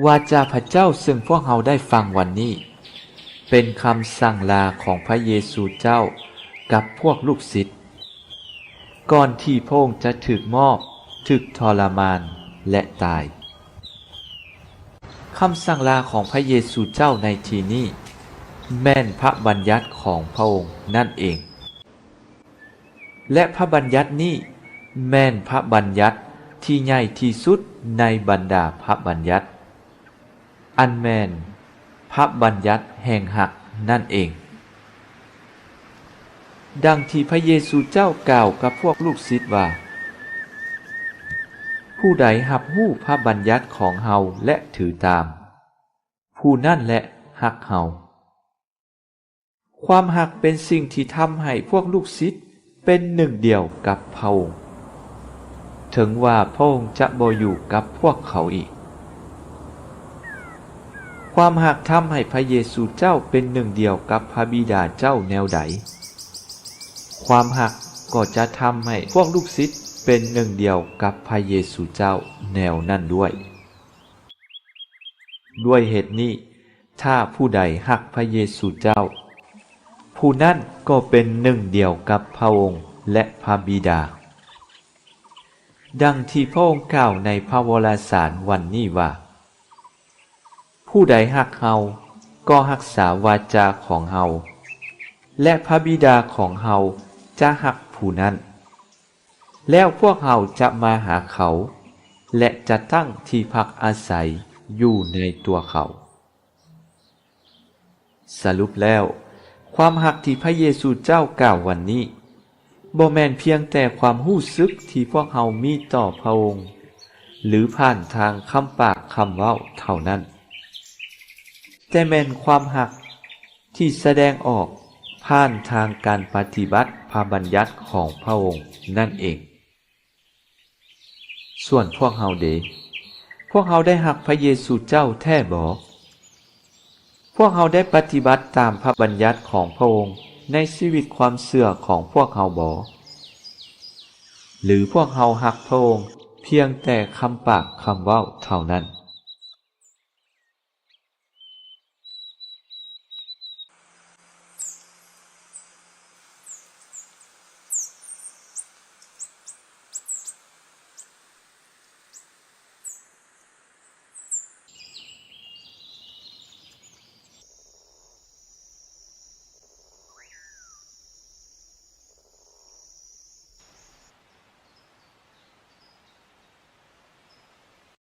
ວາຈາພະເຈົ້າເຊິ່ງພວກເຮົາໄດ້ຟັງວັນນີ້ ເປັນຄຳສັ່ງລາຂອງພະເຢຊູເຈົ້າກັບພວກລູກສິດ ກ່ອນທີ່ພະອົງຈະຖືກມອບ, ຖືກທໍລະມານ ແລະ ຕາຍ. ຄຳສັ່ງລາຂອງພະເຢຊູເຈົ້າໃນທີ່ນີ້ ແມ່ນພະບັນຍັດຂອງພະອົງນັ້ນເອງ. ແລະ ພະບັນຍັດນີ້ແມ່ນພະບັນຍັດທີ່ໃຫຍ່ທີ່ສຸດໃນບັນດາພະບັນຍັດ, ອັນແມ່ນພະບັນຍັດແຫ່ງຮັກນັ້ນເອງ. ດັ່ງທີ່ພະເຢຊູເຈົ້າກ່າວກັບພວກລູກສິດວ່າ, ຜູ້ໃດຮັບຮູ້ພະບັນຍັດຂອງເຮົາ ແລະ ຖືຕາມ, ຜູ້ນັ້ນແຫຼະຮັກເຮົາ. ຄວາມຮັກເປັນສິ່ງທີ່ທຳໃຫ້ພວກລູກສິດເປັນໜຶ່ງດຽວກັບພະອົງ, ເຖິງວ່າພະອົງຈະບໍ່ຢູ່ກັບພວກເຂົາອີກ. ຄວາມຮັກທຳໃຫ້ພະເຢຊູເຈົ້າເປັນໜຶ່ງດຽວກັບພະບິດາເຈົ້າແນວໃດ, ຄວາມຮັກກໍຈະທຳໃຫ້ພວກລູກສິດເປັນໜຶ່ງດຽວກັບພະເຢຊູເຈົ້າແນວນັ້ນດ້ວຍ. ດ້ວຍເຫດນີ້, ຖ້າຜູ້ໃດຮັກພະເຢຊູເຈົ້າ, ຜູ້ນັ້ນກໍເປັນໜຶ່ງດຽວກັບພະອົງ ແລະ ພະບິດາ. ດັ່ງທີ່ພະອົງກ່າວໃນພະວາລະສານວັນນີ້ວ່າ, ຜູ້ໃດຮັກເຮົາ ກໍຮັກສາວາຈາຂອງເຮົາ, ແລະ ພະບິດາຂອງເຮົາຈະຮັກຜູ້ນັ້ນ. ແລ້ວພວກເຮົາຈະມາຫາເຂົາ ແລະ ຈະຕັ້ງທີ່ພັກອາໄສຢູ່ໃນຕົວເຂົາ. ສະຫຼຸບແລ້ວ, ຄວາມຮັກທີ່ພະເຢຊູເຈົ້າກ່າວວັນນີ້ ບໍ່ແມ່ນພຽງແຕ່ຄວາມຮູ້ສຶກທີ່ພວກເຮົາມີຕໍ່ພະອົງ ຫຼື ຜ່ານທາງຄຳປາກຄຳເວົ້າເທົ່ານັ້ນ, ແຕ່ແມ່ນຄວາມຮັກ ທີ່ສະແດງອອກຜ່ານທາງການປະຕິບັດພະບັນຍັດຂອງພະອົງນັ້ນເອງ. ສ່ວນພວກເຮົາເດ? ພວກເຮົາໄດ້ຮັກພະເຢຊູເຈົ້າແທ້ບໍ? ພວກເຮົາໄດ້ປະຕິບັດຕາມພະບັນຍັດຂອງພະອົງໃນຊີວິດຄວາມເຊື່ອຂອງພວກເຮົາບໍ? ຫຼື ພວກເຮົາຮັກພະອົງພຽງແຕ່ຄຳປາກຄຳເວົ້າເທົ່ານັ້ນ?